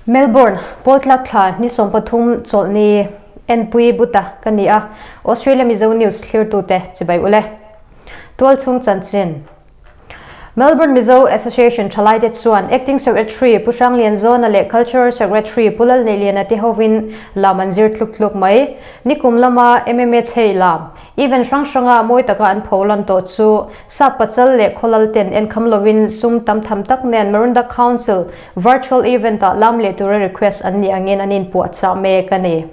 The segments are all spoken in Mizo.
Melbourne, Pawltlak thla ni 13 chawlhni enpui buta ka ni a, Australia Mizo News thlirtute chibai ule. Tualchhung chanchin. Melbourne Mizo Association thalaite chuan Acting Secretary Pu Hranglianzawna leh Cultural Secretary Pu Lalneiliana te hovin lam an zir tluk tluk mai. Nikum lama MMA chhei lam event hrang hranga mawi taka an pholan tawh chu Sap pachal leh khawlal ten enkham lovin sum tam tham tak nen Maroondah Council virtual event ah lam leh tura request an nih angin an inpuahchah mek a ni.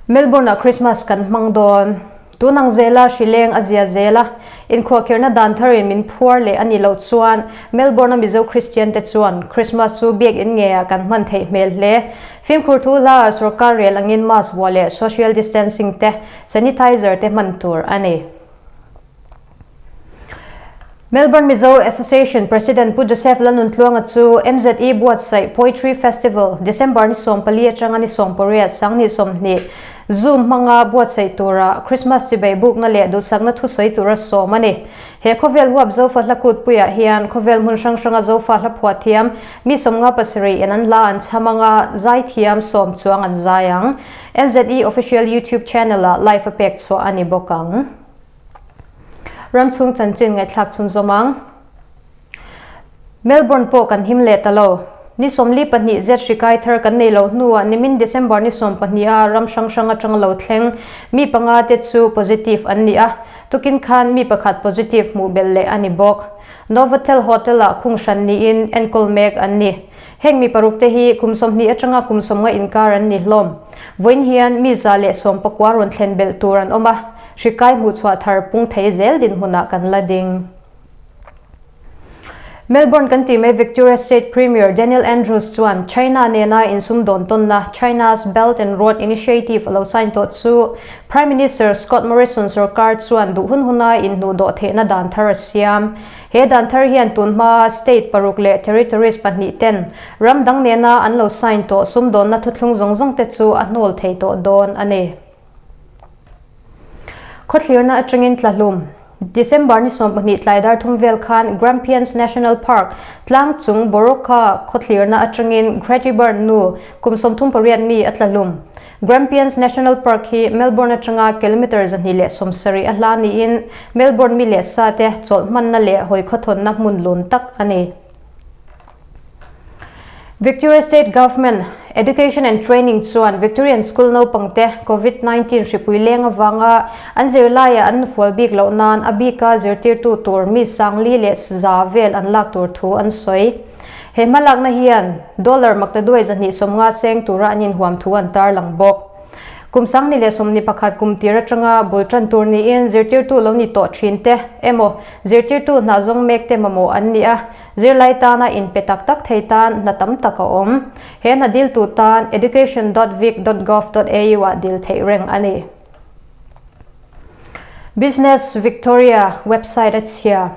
Melbourne ah Christmas kan hmang dawn. Tun ang zela hrileng a zia zel a, inkhuahkhirhna dan tharin min phuar leh a nih loh chuan Melbourne a Mizo Kristian te chuan Christmas chu biakinn ngeiah kan hman theih hmel hle. Fimkhur thu hla ah sorkar rel angin mask vuah leh social distancing te, sanitizer te hman tur a ni. Melbourne Mizo Association President Pu Joseph Lalnuntluanga chu MZE buatsaih Poetry Festival December ni 14 atanga ni 18 sanghnih 20 Zoom hmanga buatsaih tura Christmas chibai bukna leh duhsakna thusawi tura sawm a ni. He khawvel huap Zofa hla kutpuiah hian khawvel hmun hrang hranga Zofa hla phuah thiam mi 57 in an hla an chham anga zaithiam sawm chuang an zai ang. MZE Official YouTube Channel ah live a pek chhuah a ni bawk ang. Ramchhung chanchin ngaihthlak chhunzawm ang. Melbourne pawh kan him leh ta lo. Ni 42 zet hri kai thar kan nei lo hnuah nimin December ni 12 a ram hrang hrang atang lo thleng mi panga te chu positive an ni a, tukin khan mi pakhat positive hmuh belh leh a ni bawk. Novotel Hotel ah khung hran niin enkawl mek an ni. Heng mi paruk te hi kum 20 atanga kum 50 inkar an ni hlawm. Vawiin hian mi 119 rawn thlen belh tur an awm a, hri kai hmuhchhuah thar pung thei zel dinhmunah kan la ding. Melbourne kan tih mai Victoria State Premier Daniel Andrews chuan China nena insumdawn tawnna China's Belt and Road Initiative a lo sign tawh chu Prime Minister Scott Morrison sorkar chuan duh hun huna inhnuhdawh theihna dan thar a siam. He dan thar hian tun hmaa state paruk leh territories pahnih ten ram dang nena an lo sign tawh sumdawnna thuthlung zawng zawng te chu a hnawl thei tawh dawn a ni. Khawthlirna atangin tlahlum December ni 12 tlai dar thum vel khan Grampians National Park tlang chung Boroka khawthlirna atangin Craigieburn nu kum 38 mi a tlahlum. Grampians National Park hi Melbourne atanga kilometre 270 a hla niin Melbourne mi leh sa te chawlh hmanna leh hawi khawthawnna hmun lun tak a ni. Victoria State Government Education and Training chuan Victorian School naupangte Covid-19 hripui leng avanga an zirlaiah an nufual bik loh nan a bika zirtirtu tur mi sangli leh za vel an lak tur thu an sawi. He hmalakna hian dollar maktaduai 250 seng tura an inhuam thu an tarlang bawk. Kum 2021 kum tir atanga bul tan tur niin zirtirtu lo ni tawh thin te emaw zirtirtu hna zawng mek te mamawh an ni a, zirlai tana inpe tak tak thei tan hna tam tak a awm. He hna diltu tan education dot vic dot gov dot au ah dil theih reng a ni. Business Victoria website a chhia.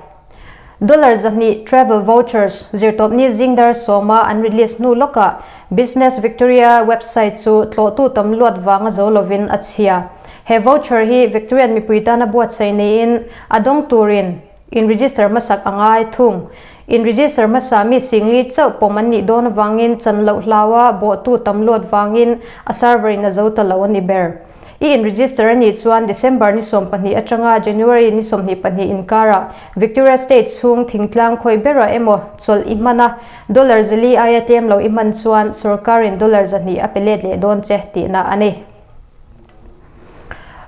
Dollar 200 travel vouchers zirtawpni zingdar sawma an release hnu lawkah Business Victoria website chu tlawhtu tam luat vanga zo lovin a chhia. He voucher hi Victorian mipui tana buatsaih niin a dawng turin in register hmasak a ngai thung. In register hmasa mi singli chauh pawm an nih dawn avangin chan loh hlaua bawhtu tam luat vangin a server in a zo ta lo a ni ber. I in register a nih chuan December ni 12 atanga January ni 24 inkarah Victoria State chhung thingtlang khawi berah emaw chawlh i hman a, dollar 4 aia tlem lo i hman chuan sorkarin dollar 200 a pe let leh dawn che tihna a ni.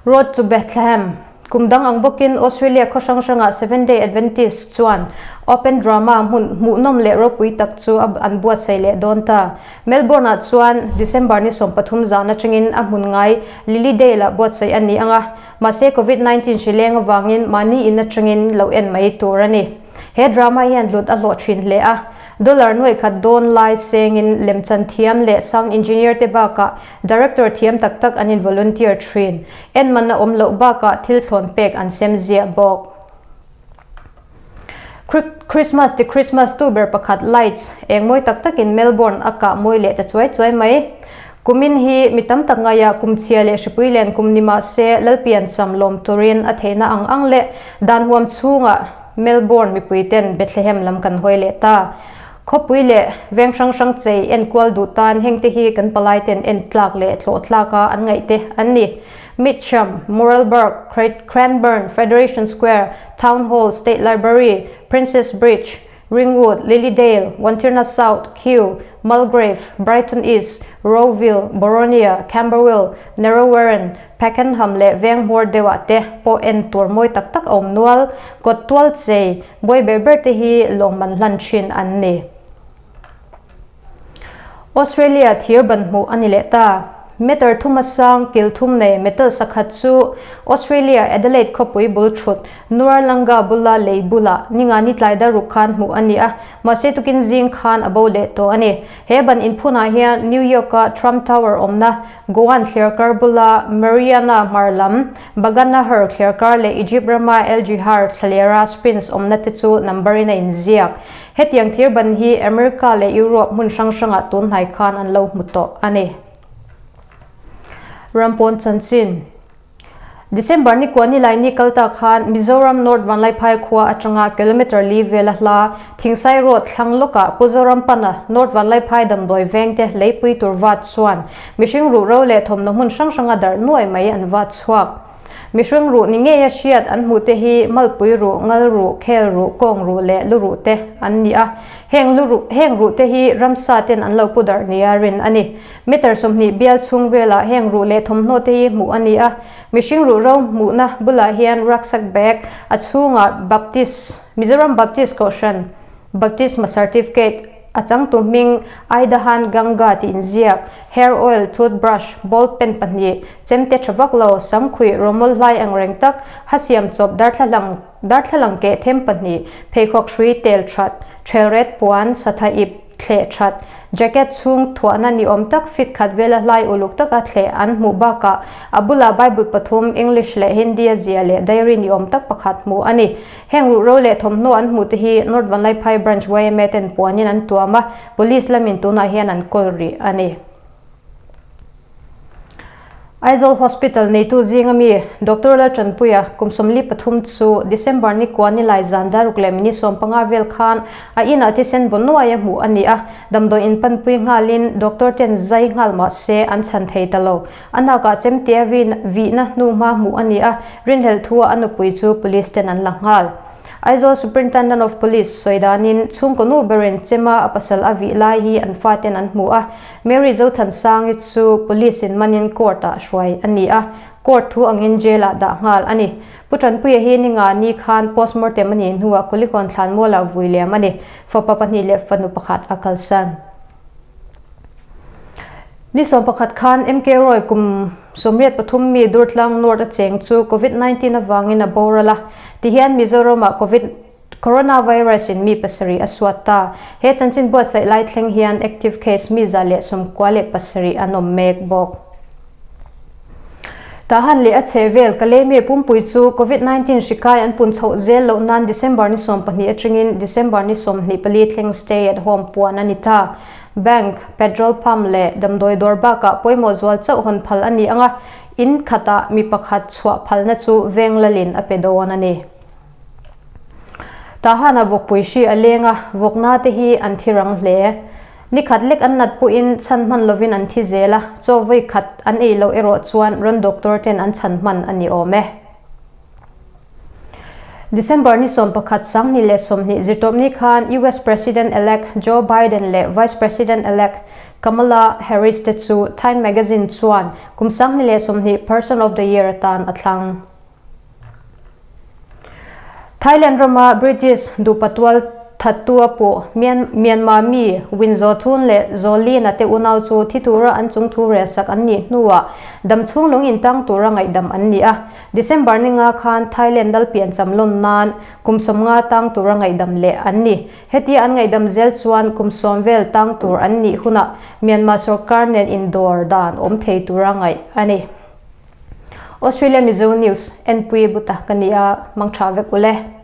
Road to Bethlehem Kum dang ang bawkin Australia khaw hrang hrangah Seventh Day Adventist chuan Open Drama hmun hmuhnawm leh ropui tak chu an buatsaih leh dawn ta. Melbourne ah chuan December ni 13 zan atangin a hmun ngai Lilydale ah buatsaih a ni ang a, mahse Covid-19 hri leng avangin mahni in atangin lo en mai tur a ni. He drama hian hlut a hlawh thin hle a, dollar nuaih khat dawn lai sengin lemchan thiam leh sound engineer te bakah Director thiam tak tak an in volunteer thin. En man a awm loh bakah thil thlawn pek an sem ziah bawk. Christmas ti Christmas tu ber pakhat lights eng mawi tak takin Melbourne a kah mawi leh ta chuai chuai mai. Kumin hi mi tam tak ngaia kum chhia leh hripui len kum ni mah se Lalpian sam lawm turin a theihna ang ang leh dan huam chhungah Melbourne mipui ten Bethlehem lam kan hawi leh ta. Khawpui leh veng hrang hrang chei enkual duh tan hengte hi kan palaiten en tlak leh thlawh tlaka an ngaihte an ni. Mitcham, Muralburg, Cranbourne, Federation Square, Town Hall, State Library, Princes Bridge, Ringwood, Lilydale, Wantirna South, Kew, Mulgrave, Brighton East, Rowville, Boronia, Camberwell, Narrawarren, Pakenham leh veng hmawr deuhah te pawh en tur mawi tak tak a awm nual. Kawt tual chei buai ber ber te hi lawmman hlan thin an ni. Australia thir ban hmuh a ni leh ta. Meter thuma sang kil thum nei metal sakhat chu Australia Adelaide khawpui bul thut Nuarlanga bula lei bulah ningani tlai daruk khan hmuh a ni a, mahse tukin zing khan a bo leh tawh a ni. He ban inphunah hian New York-a Trump Tower awmna Goan thliarkar bula Mariana hmar lam, Baganahar thliarkar leh Egypt rama El Jihar thlalera Sphinx awmna te chu number in a inziak. Hetiang thir ban hi America leh Europe hmun hrang hrangah tun hnai khan an lo hmu tawh a ni. Rampawn chanchin. December ni kua ni lai ni kal ta khan Mizoram North Vanlaiphai khua atanga kilometre li vela hla Thingsai Road thlang lawkah Pu Zoram Pana North Vanlaiphai damdawi vengte leipui tur vat chuan mihring ruhro leh thawmhnaw hmun hrang hranga darh nuai mai an vat chhuak. Mihring ruh ni ngeia hriat an hmuh te hi malpui ruh, ngal ruh, khel ruh, kawng ruh leh lu ruh te an ni a. Heng lu ruh, heng ruh te hi ramsa ten an lo pu darh nia rin a ni. Meter 20 bial chhung velah heng ruh leh thawmhnaw te hi hmuh a ni a. Mihring ruh ro hmuhna bulah hian rucksack bag a chhungah Baptist, Mizoram Baptist Kohhran Baptisma Certificate, A changtu hming Aidahan Ganga tih inziak, hair oil, toothbrush, ball pen pahnih, chemte tha vak lo, samkhuih, rawmawl hlai ang reng tak, ha siam chawp darthlalang darthlalang keh them pahnih, pheikhawk hrui tel that, thelret puan, satha ip, thleh that, jacket chhung thuahna ni awm tak fit khat vela hlai uluk taka thleh an hmuh bakah a bulah Bible pathum, English leh Hindi a zia leh diary ni awm tak pakhat hmuh a ni. Heng ruhro leh thawmhnaw an hmuh te hi North Vanlaiphai Branch yma ten puanin an tuam a, Police lamin tunah hian an kawl rih a ni. Aizawl Hospital neitu zinga mi Doctor Laltanpuia kum 43 chu December ni kua ni lai zan daruk leh minute 15 vel khan a inah thisen vaw nuai a hmuh a ni a, damdawi in panpui nghalin doctor ten zai nghal mah se an chhan thei ta lo. A nakah chemtea vihna hnuhma hmuh a ni a, rinhlelh thua a nupui chu police ten an la nghal. Aizawl Superintendent of Police sawi danin chhungkaw nu berin chema a pasal a vih lai hi an faten an hmu a, Mary Zothansangi chu police in manin court ah hruai a ni a, court thu angin jail ah dah nghal a ni. Pu Tanpuia hi ninga ni khan postmortem a nih hnuah Kulikawn thlanmualah vui liam a ni. Fapa pahnih leh fanu pakhat a kalsan. Ni 11 khan MK Roy kum 83 mi Durtlang North a cheng chu Covid-19 avangin a boral a, tihian Mizoram-ah Covid Coronavirus in mi pasarih a suat ta. He chanchin buatsaih lai thleng hian active case mi 197 an awm mek bawk. Tahan leh a chhehvel Kalemi pumpui chu Covid-19 hri kai an pun chhoh zel loh nan December ni 12 atangin December ni 24 thleng stay at home puan a ni ta. Bank, petrol pump leh damdawi dawr bakah pawimawh zual chauh hawn phal a ni ang a, in khatah mi pakhat chhuah phalna chu veng lalin a pe dawn a ni. Tahana vawkpui hri a leng a, vawkna te hi an thi rang hle. Ni khat lek an nat pawhin chhan hman lovin an thi zel a, chaw vawi khat an ei loh erawh chuan rawn doctor ten an chhan hman a ni awm e. December ni 11 2020 zirtawpni khan US President-elect Joe Biden leh Vice President-elect Kamala Harris te chu Time Magazine chuan kum 2020 Person of the Year atan a thlang. Thailand rama British duhpatual thattu a puh Myanmar mi Win Zaw Thun leh Zaw Lin-a te unau chu thi tura an chung thu relsak an nih hnuah damchhung lung intang tura ngaihdam an ni a. December ni nga khan Thailand lal piancham lawm nan kum 50 tang tura ngaihdam leh an ni. Hetia an ngaihdam zel chuan kum 10 vel tang tur an nih hunah Myanmar sorkar nen indawr dan awm thei tura ngaih a ni. Australia Mizo News, NPui buta ka nia, mangtha vek ule.